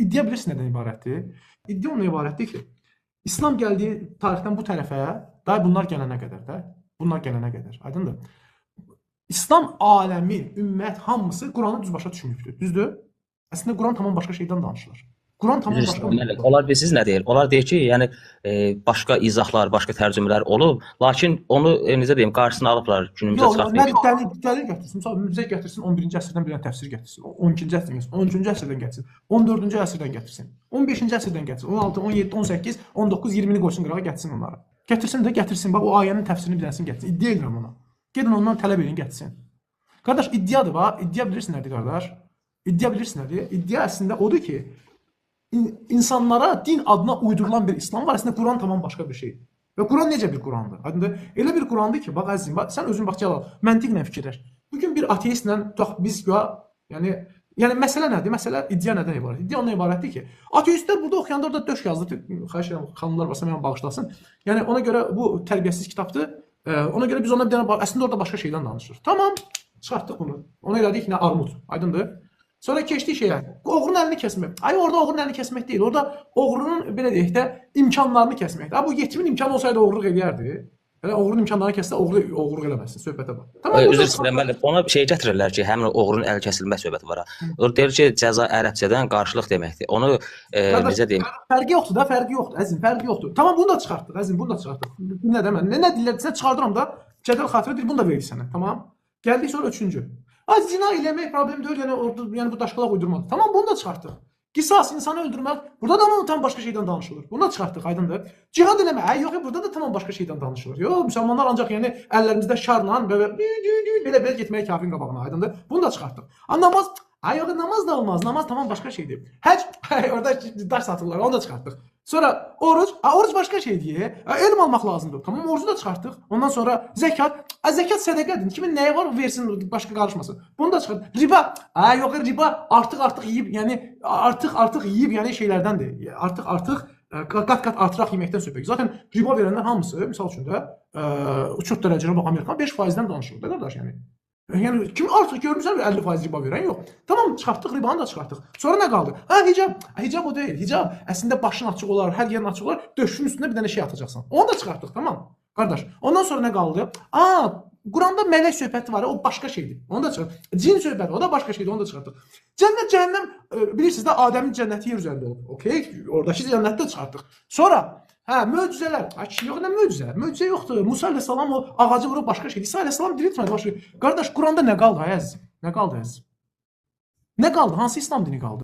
İddia bilirsin nədən ibarətdir? İddia ondan ibarətdir ki, İslam gəldiyi tarixdən bu tərəfə, daha bunlar gələnə qədər də, bunlar gələnə qədər, aydındır? İslam aləmi, ümmət hamısı Quranı düz başa düşməyibdir. Düzdür? Əslində Quran tamam başqa şeydən danışılır. Quran tamam başqa. Onlar bilirsiniz nə deyir? Onlar deyir ki, yəni başqa izahlar, başqa tərcümələr olub, lakin onu necə deyim, qarşısını alıblar, günümüzə çıxartmayıb. Yox, nə dəlil gətirsin. Məsələn, möcüzə gətirsin, 11-ci əsrdən bir dənə təfsir gətirsin, 12-ci əsrdən gətirsin, 13-cü əsrdən gətirsin, 14-cü əsrdən gətirsin, 15-ci əsrdən gətirsin, 16, 17, 18, 19, 20-ni qoysun qırağa, gətirsin onları. Gətirsin də gətirsin. Bax o ayənin təfsirini bir dənəsini gətirsin. İddia edirəm ona. Gedin ondan tələb edin, gətirsin. Qardaş, iddiadır bax. İddia bilirsin nədir qardaş? İddia bilirsin nədir? İddia əslində odur ki, insanlara din adına uydurulan bir İslam var. Əslində Quran tamam başqa bir şeydir. Və Quran necə bir Qurandır? Aydındır? Elə bir Qurandır ki, bax əzizim, bax, sən özün bax Cəlal, məntiqlə fikirləş. Bugün bir ateistlə tutaq biz güya, yəni məsələ nədir? Məsələ iddia nədən ibarətdir? İddia ondan ibarətdir ki, ateistlər burada oxuyanda orada döş yazdı. Xahiş edirəm, xanımlar varsa məni bağışlasın. Yəni ona görə bu tərbiyəsiz kitabdır. Ona görə biz ona bir dənə əslində orada başqa şeydən danışırıq. Tamam, çıxartdıq bunu. Ona elədik nə armud. Aydındır? Sonra keçdik şeyə. Oğrunun əlini kəsmək. Ay orada oğrunun əlini kəsmək deyil. Orada oğrunun belə deyək də imkanlarını kəsməkdir. Ha bu yetimin imkanı olsaydı oğurluq eləyərdi. Elə oğrunun imkanlarını kəssə oğurluq eləməsin. Söhbətə bax. Tamam. Üzr istəyirəm müəllim. Ona şey gətirirlər ki, həmin oğrunun əl kəsilmə söhbəti var. Orada deyir ki, cəza ərəbcədən qarşılıq deməkdir. Onu necə deyim? Fərqi yoxdur da, fərqi yoxdur. Əzizim, fərqi yoxdur. Tamam, bunu da çıxartdıq. Əzizim, bunu da çıxartdıq. Nə də mən? Nə deyirlər? Çıxardıram da. Cədəl xatirə deyir, bunu da veririk sənə. Tamam. Gəldik sonra üçüncü. Az zina eləmək problem deyil, yəni orada yəni bu daşqalaq uydurmadır. Tamam, bunu da çıxartdıq. Qisas, insanı öldürmək, burada da tam başqa şeydən danışılır. Bunu da çıxartdıq, aydındır. Cihad eləmək, ay yox, burada da tamam başqa şeydən danışılır. Yox, müsəlmanlar ancaq yəni əllərimizdə şarla belə belə getməyə kafirin qabağına, aydındır. Bunu da çıxartdıq. A namaz, ay yox, namaz da olmaz. Namaz tamam başqa şeydir. Həc, orada daş satırlar, onu da çıxartdıq. Sonra oruc, oruc başqa şeydir. Elm almaq lazımdır. Tamam, orucu da çıxartdıq. Ondan sonra zəkat, zəkat sədəqədir. Kimin nəyi var versin, başqa qarışmasın. Bunu da çıxartdıq. Riba, yox, riba artıq yeyib, yəni artıq yeyib, yəni şeylərdəndir. Artıq qat-qat artıraq yeməkdən söhbət. Zaten riba verənlər hamısı, misal üçün də, çox dərəcəli bax Amerikan 5%-dən danışır da qardaş, yəni. Yəni kim artıq görmüsən 50% riba verən yox. Tamam, çıxartdıq, ribanı da çıxartdıq. Sonra nə qaldı? Ha, hicab. Hicab o deyil. Hicab əslində başın açıq olar, hər yerin açıq olar, döşün üstünə bir dənə şey atacaqsan. Onu da çıxartdıq, tamam. Qardaş, ondan sonra nə qaldı? Quranda mələk söhbəti var, o başqa şeydir. Onu da çıxartdıq. Cin söhbəti, o da başqa şeydir, onu da çıxartdıq. Cənnət, cəhənnəm, bilirsiniz də Adəmin cənnəti yer üzərində olub. Okey, oradakı cənnəti də çıxartdıq. Sonra hə, möcüzələr. Ay, yox, nə möcüzə? Möcüzə yoxdur. Musa əleyhissalam o ağacı vurub başqa şeydir. İsa əleyhissalam diriltmədi başqa şey. Qardaş, Quranda nə qaldı ay əzizim? Nə qaldı əzizim? Nə qaldı? Hansı İslam dini qaldı?